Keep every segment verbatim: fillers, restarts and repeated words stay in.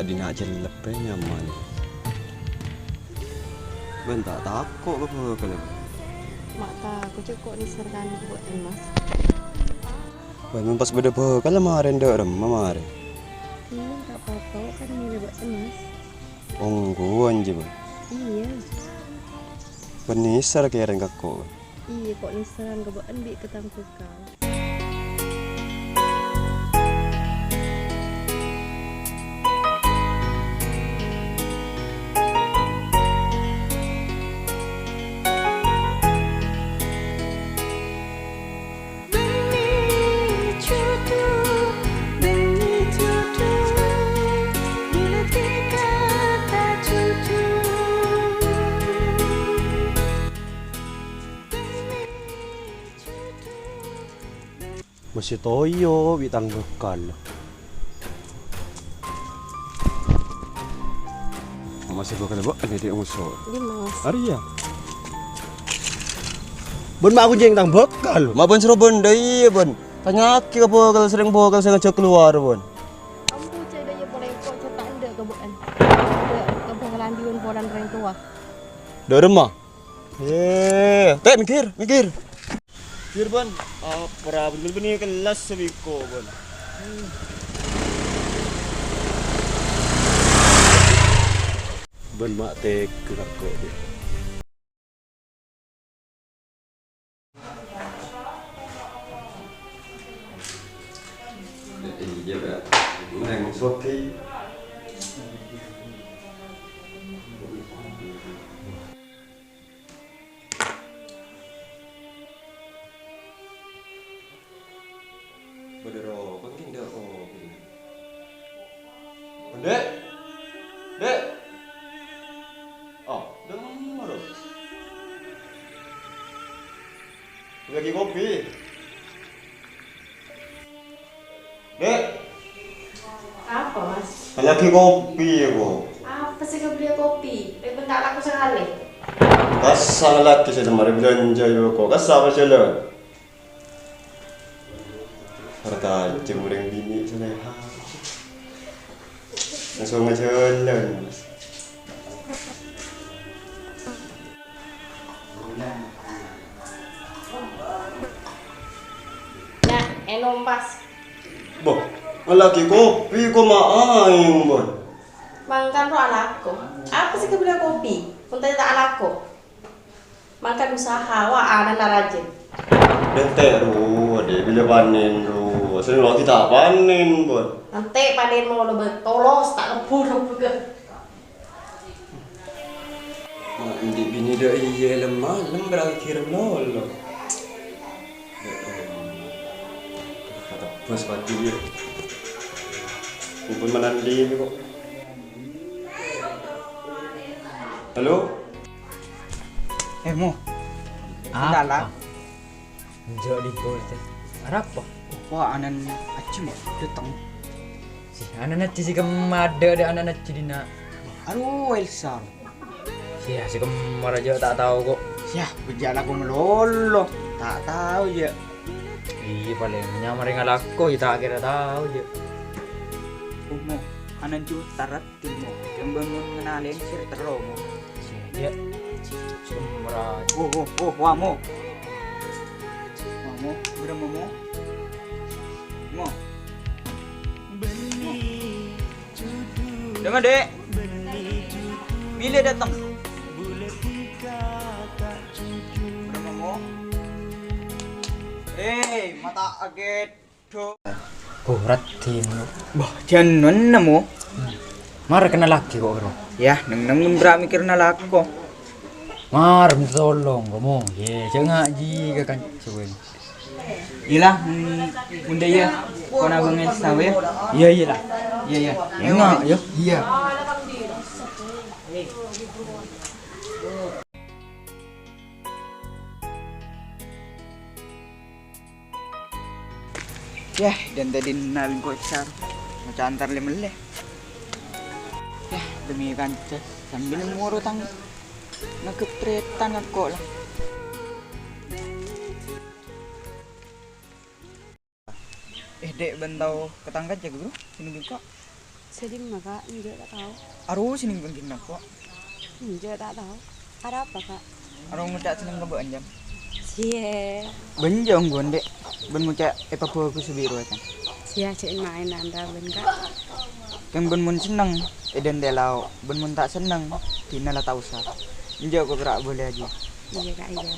Dina cellep, eh, nyaman. Bân ta' tako' ka bhâkalla, Bân? Ma' tako', cè' ko' nèser kan ka bâ'ân, Mas. Bân, mon pas bâdâ bhâkalla marè, dâ' remma marè. Iyâ, ta' apa-apa, kan mèlè bâ'ân, Mas. Ongghuwân jiyâ, Bân. Iyâ. Bân nèser kèrèng ka ko', Bân. Iyâ, ko' nèseran ka bâ'ân bi' ka tang bhâkal. Masè toyo' bi' tang bhâkalla. Masè bhâkalla, Bân, dâddhi ngoso'. Iyâ, Mas. Arèya. Bân ma' ghun jhâ' tang bhâkal. Ma' bân soro bân, dâ' iyâ, Bân. Tanya'aghi ka bhâkal, sèrèng bhâkal sè ngajhâk kalowar, Bân. Ambu, cè' dâ' iyâ polè ko' jhâ' ta' endâ' ka bâ'ân. Ka bhâkalan dhiwân polana rèng towa. Dâ' remma? Eh, tè', minggir, minggir. Minggir, Bân. Apa ra bân, bân, bân, kellas sabiko, Bân. Bân ma' tèghâ ka ko', Bân. Iyâ, Pak. Neng Soki. Bâdâ roko' kèng dâ' kopi. Dek! Dek! Oh, dâ' remma rowa. Lagi kopi. Dek! Apa, Mas? Lagi kopi, ya, Bu. Apa sè kabellia kopi? Rèng bân ta' alako sakalè. Kassa' lagi sè temmarè bâlânjhâ, ya, kok. Kassa' apa jhâlân? Arta jhâ' orèng binè' salèha. Langsung ajhâlân, Mas. Nya, ènom pas. Boh, lagi kopi koma aèng, Bon. Mangkana ro alako. Apa sè kabellia kopi? Mon tanya ta' alako. Mangkana usaha, wa, ana'na rajin. Dente' ro, dek, bilâ panen ro. Sè lagi ta' panen, Bon. Nanti panen mau lo betolos, ta' keburu buka. Ma' andi' binè dâ' iyâ lem-malem berarti kirem lolo. Kata bos pagi ya. Mumpung menandi ini kok. Halo? Eh, Mo. Apa? Enjâ' libur, tè. Arapa? Wah, ana'na Ajji, Mo, dâteng. Si, ana'na Ajji sè kemma dâ', dâ' ana'na Ajji dinna'. Arowa Elsa. Sè, sè kemma rajâ ta' tao, kok. Sè, bâjâ alako malolo. Ta' tao, jâ. Iyâ, palèng nyamana alako, yâ ta' kèra tao, jâ. Oh, Mo, ana'na Jutar. Timo, jhâ' bângon ngenalè sir terro, Mo. Sè, yâ. Sumra. Oh, oh, oh, wa, Mo. Wa, Mo. Bârâmma, Mo? Mo. Dâmma, Dek. Bilâ dâteng? Bârâmma, Mo? Eh, mata agèt. Borat, Din. Bah, jhân nènna, Mo. Mara kennalaghi kok, Bro. Yâ, neng-neng bra' mèkkèrna alako. Mara minta tolong, Mo. Yâ, jhâ' ngajhi ka kanca, wè. Iyâ la, mm, mon dâ' iyâ, kona bângèl sawe. Iyâ, iyâ la. Iyâ, iyâ. Enga', yâ. Iyâ. Yah, dân tadina lèngko' èssar, maca antar lè-mellè. Yah, demi kanca, sambil ngoro tang nganggep trètan ngako' la. Eh, Dek, bân tao ka tang kanca, Bro, sè nunggu engko'. Sè dimma, Kak? Enjâ', ta' tao. Aro sè nèng bângkènna, kok. Enjâ', ta' tao. Arapa, Kak? Aro ngoca' senneng ka bâ'na, Jan. Siye. Bân jhâ' ongghuwân, Dek. Bân ngoca' èpabhâghus bi' rowa, Jan. Siye, jhâ' maènan ra bân, Kak. Kèng bân mon senneng, èdhântè' lao'. Bân mon ta' senneng, dina la ta' osa. Enjâ' kok pèra' bâlâ, Ji. Iyâ, Kak, iyâ.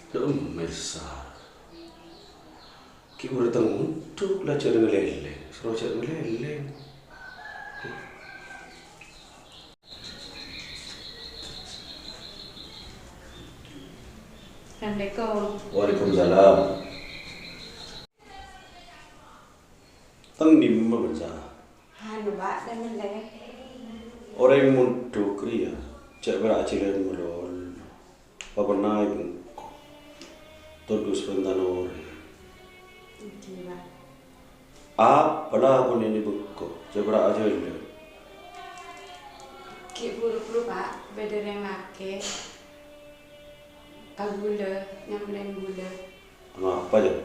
Dâ' emmer, Sar. Ghi' buru tengduk la jhâ' ngalèlèng, soro jhâ' ngalèlèng. Assalamualaikum. Waalaikumsalam. Teng dimma, Bânsa? Anu, Pak, teng mellè. Orèng mondhuk rèya, jhâ' pèra' ajhâlân malolo. Papennaè bengko. Todus bân tanorè. Èngghi, Pak. Apa la ponèna bengko, jhâ' pèra' ajhâlân. Ghi' buru-buru, Pak, bâdâ rèng lakè' ka ghulâ, nyamlèn ghulâ. Napa, Jhân?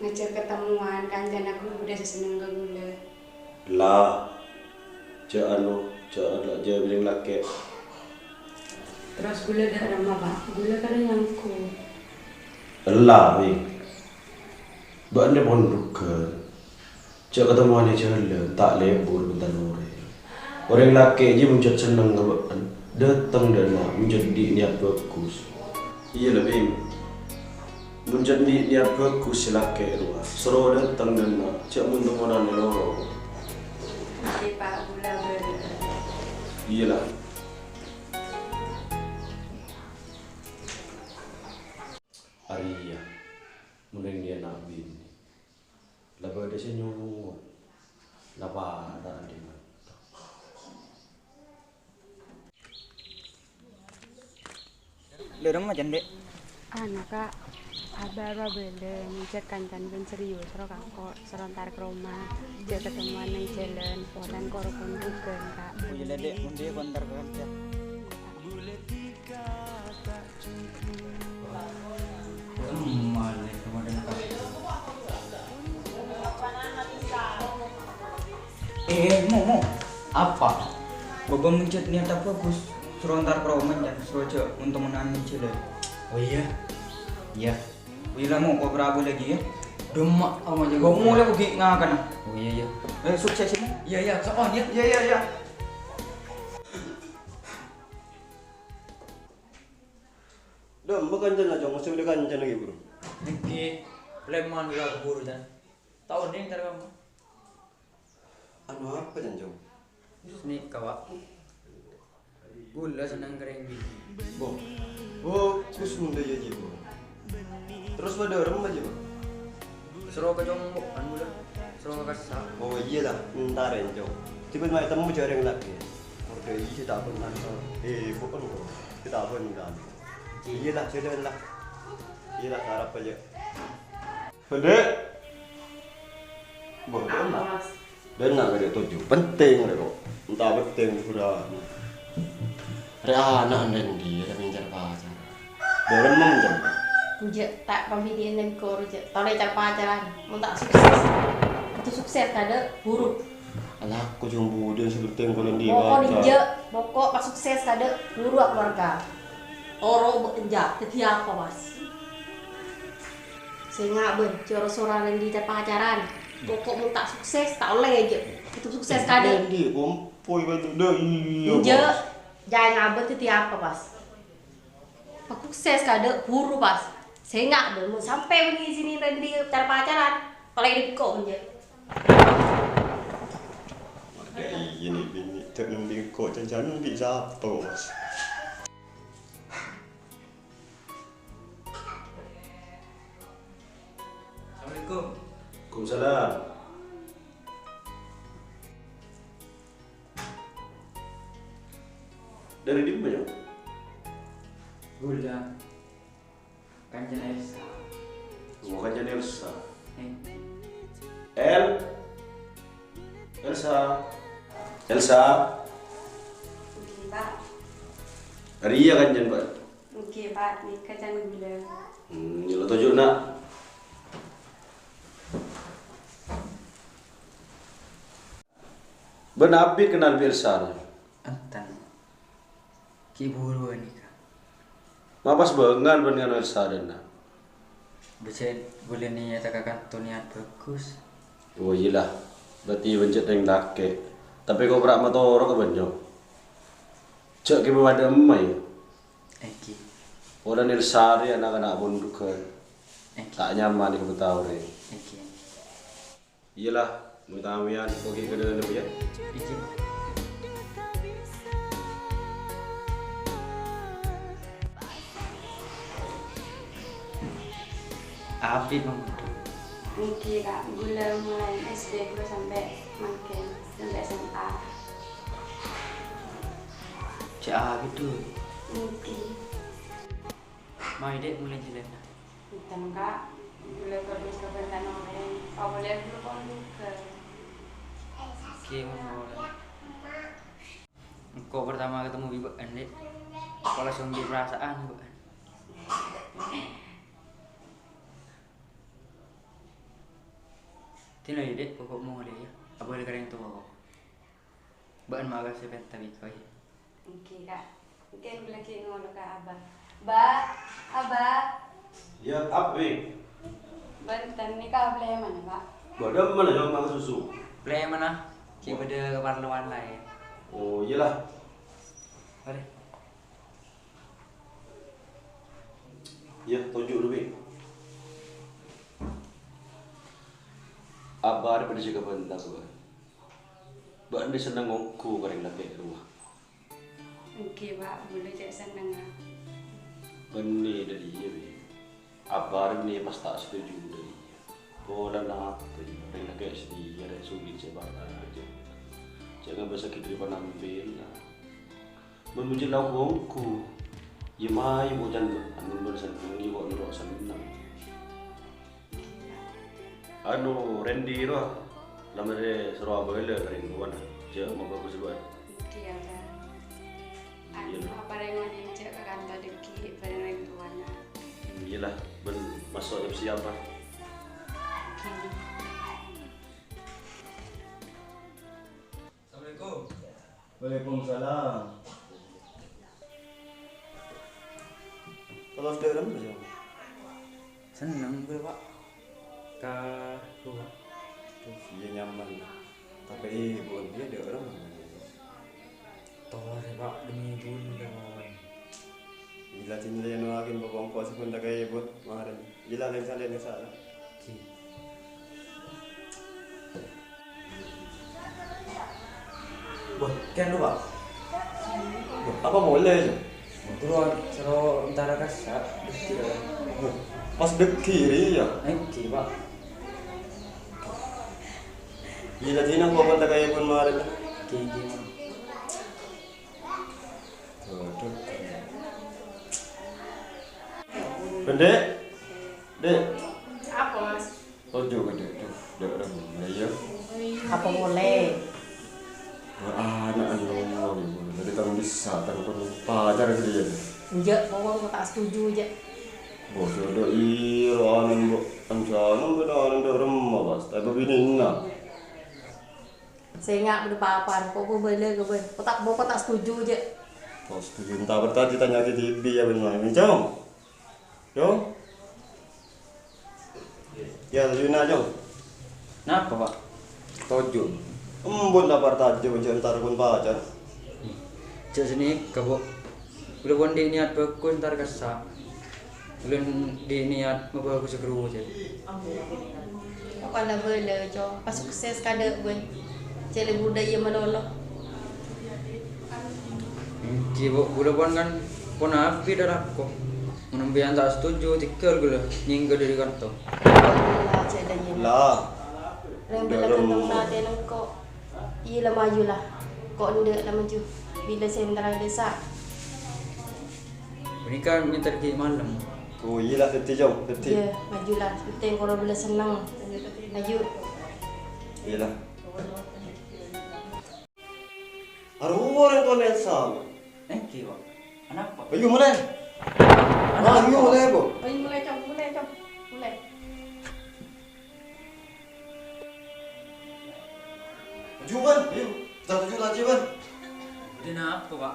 Ngajhâk ketemuan kancana ghulâ sè senneng ka ghulâ. La, jhâ' anu, jhâ' la, jhâ' bâdâ rèng lakè'. Terros ghulâ dâ' remma, Pak? Ghulâ karè nyangko. Ella, Wi. Bâ'na pon dhugghân. Jhâ' ketemuan è jhâlân, ta' lebur bân tanorè. Orèng lakè' jiyâ mon jhât senneng ka bâ'na, dâteng dâ' enna' mon jhât andi' niyat bhâghus. Iyâ la, Bhing. Mon jhât andi' niyat bhâghus sè lakè' rowa, soro dâteng dâ' enna', jhâ' mon-temonan è lorong. Èngghi, Pak, ghulâ bâlâ. Iyâ la. Arèya, mon rèng ghellâ' na' binè'. La bâdâ sè nyowot, la para' andi' ngatto. Dâ' remma, Jhân, Dek? Anu, Kak, Abah rowa bâlâ, mon jhât kancana bân serius, rowa kako, soro entar ka roma, jhâ' ketemuan neng jhâlân, polana koro pon dhugghân, Kak. Oh, iyâ la, Dek, mon dhiyâ ko' entar ka kanca. Eh, eh, Mo, Mo. Apa? Bâbâ mon jhât niyat bhâghus, soro entar ka roma, Jhân, soro jhâ' mon-temonan è jhâlân. Oh, iyâ. Iyâ. Wi la, Mo, ko' pèra' bâlâ, yâ. Dâ' emma, Mo, jhâ'. Ko' molè ko' ghi' ngakana. Oh, iyâ, iyâ. Eh, sukses, yâ, Mo. Iyâ, iyâ, so'on, yâ. Iyâ, iyâ, iyâ. Dâ' emma kancana, Cong, sè bâdâ kancana ghi' buru. Èngghi, preman ghâllu buru, Jhân. Ta' onèng entar ka kamma. Anu apa, Jhân, Cong? Sanèka, Pak. Ghulâ senneng ka rèng binè'. Bo. Oh, ghus mon dhiyâ, Ji, Bo. Terros bâdâ remma, Ji, Bo? Soro ka compo'an ghulâ. Soro ka kassa'. Oh, iyâ la, entar, Cong. Dhibâ ma' ètemmo jhâ' rèng lakè'. Orda iyâ ta' bhender. Eh, bukan, Bo. Ta' bhender. Iyâ la, jhâlân la. Iyâ la, arapa, jhâ'. Pendek. Bo, apa, Mas? Dâ' enna' bâdâ tojjhu. Penting rè, kok. Enta' penting, pura. Rè ana' andi' rè mèncar pacar. Dâ' remma, Jhân. Jhâ', ta' pamili'an engko', jhâ'. Tolè car-pacaran. Mon ta' sukses. Kodhu sukses, kadâ' buru. Alako, Jhân, budhân sè penting kalo andi' pacar. Pokok, jhâ'. Pokok pas sukses, kadâ' buru akeluarga. Toro' bâ' enjâ', dhâddhi apa, Mas? Sènga' bân, jhâ' ro-soro andi' car-pacaran. Pokok mon ta' sukses, ta' ollè, jhâ'. Kodhu sukses, kadâ'. Andi', kompoy, kadâ', iyâ, Jhâ', Mas. Jhâ' ngabâs dhâddhi apa, Pas? Pas sukses, kadâ' buru, Pas. Sènga' bân, mon sampè' bânnè sini rendi car-pacaran, tolè engko', jhâ'. Iyâ, nè', binè', ta' nembi engko', jhân-jhân bi' sapa, Pas? Assalamualaikum. Waalaikumsalam. Dâri dimma, Jhân? Ghulâ. Kanjeng Elsa. Oh, kanjeng Elsa. Eh. El? Elsa. Elsa. Nggih, Pak. Arèya kanjeng, Pak. Nggih, Pak. Nèka can ghulâ. Hmm, nyelot toju', Nak. Bâ'na abit kennal bi' Elsa, Nak? Enten. Ghi' buru nèka. Ma' pas bângal bân ngèngal Elsa, Nak? Bâjâ' bulâ niyata ka kanto niyat bhâghus. Oh, iyâ la. Berarti bân cè' rèng lakè'. Tapè ko' pèra' matoro' ka bân, Nyong. Jhâ' kèbâ padâ emma, yâ. Èngghi. Polana Elsa rèya na'-kana' mondhughân. Èngghi. Ta' nyaman èkabâta orèng. Èngghi. Iyâ la, mè' ta' mèyan, ko' ghi' ka dâlem, yâ. Iyâ. Abit, Mang. Èngghi, Kak. Ghulâ mulai S D ghulâ sampè' mangkèn, sampè' S M A. Cè' abit, Du. Èngghi. Mayu, Dek, mulai jhâlânna. Enten, Kak. Ghulâ kodhu kabhânta orèng. Pabâliyân ghulâ pon dhugâ. Ghi, mon polè. Engko' pertama ketemu bi' bâ'ân, Dek. Engko' langsung bi' perasaan bâ'ân. Dina, yâ, Dek, pokok molè, yâ. Abâli ka rèng towa, kok. Bâ'ân ma' kassa pènta bi' engko', yâ. Èngghi, Kak. Èngghi, ghulâ ghi' ngolok ka Abah. Ba, Abah. Yâ, apa, Bi? Bhunten, nèka plèmana, Pak? Bâdâ mana, Jong, mang susu? Plèmana, ghi' bâdâ kaparlowan laèn. Oh, iyâ la. Mari. Yâ, toju' dhu, Bi. Abah arè bâdâ sè kabhânta, Bah. Bâ'ân senneng ongghu ka rèng lakè' rowa. Èngghi, Pak, bulâ cè' sennengnga. Bânnè dâri iyâ, Bi. Abah arè bânnè pas ta' setuju dâri iyâ. Polana apa, yâ? Rèng lakè' sè dhiyâ rèng sulit sè bâkal ajâ. Jhâ' ngabâsaghi dâri panampilan. Mon mujud la ongghu, yâ mayu bocana anu bân senneng, yâ kok noro' senneng. Anu, Randy rowa, la marè soro abâlâ ka rèng towana, jhâ' mabhâghus bâ'ân. Iyâ, Pak. Anu, Iyâ. Apa rèng onèng jhâ' ka kanto dhâggi' bhâreng rèng towana. Iyâ la, bân maso' siap-siap, Pak. Iyâ. Assalamualaikum. Waalaikumsalam. Terros dâ' remma, Jong? Senneng ghulâ, Pak. Ka rowa. Iyâ, nyaman. Tapè, Ibu, iyâ dâ' remma. Tolè, Pak, demi ghulâ, Pak. Iyâ la, dinah lènoaghi bâkto engko' sè bhunta ka Ibu, marèn. Iyâ la, lèng-salèng sala. Ghi. Wah, kèng, Pak. Wah, apa molè, Jong? Terros soro entara kassa', dhâggi', Pak. Wah, pas dhâggi' rèya? Èngghi, Pak. Iyâ la, dinah bâkto engko' ta' kaya pon marèn. Ghi, ghi, Pak. Aduh. Bendek. Dek. Apa, Mas? Toju' ka, Dek. Duh, Dek, orang mulai, ya. Apa molè? Wah, anak anu, tadi tang bisa, tang pun pacar sih dia. Enjâ', pokokna ta' setuju, jâ'. Bos, ada iro anan, Bu. Ancanan beda anan dek remma, Bos. Tapi bini enna. Sènga' bâdâ papan, kok bâbâlâ ka bân. Kok ta', kok ta' setuju, jâ'. Kok setuju, entah bertanya, tanya ke T V ya, bân, Mas. Jong. Jong. Ya, Lina, Jong. Napa, Pak? Toju'. Embun lapar tajo, jâ' entar pon pacar. Jâ' sènèka, Bu. Kaulâ pon andi' niat bhâghus, entar kassa'. Kaulâ andi' niat mabhâghus ghâruwa, jâ'. Pokokna bâlâ, Cong. Pas sukses kadâ' bân. Cè' lè bhuḍâ iyâ malolo. Èngghi, Bu. Kaulâ pon kan pon abit dâ' lako. Mon sampèyan ta' setuju, tèngghâl kaulâ nyèngghâ dâri kanto. Alhamdulillah, cè' dâ' iyâ. La. Rèng bâlâ ghântong satèna engko'. Iyâ la maju la. Ko' endâ' la maju. Bilâ sèntra desa. Panèka mènter ghi' malem. Oh, iyâ la, dhâddhi, Cong, dhâddhi. Iyâ, maju la, penting karo bâlâ senneng. Ayo. Iyâ la. Arowa orèng towana Elsa. Èngghi, Pak. Anapa? Ayo, mulai. Ayo, mulai, Bu. Ayo, mulai, Cong, mulai, Cong. Mulai. Maju, Bân. Ayo. Kita tuju laju, Bân. Udah napa, Pak?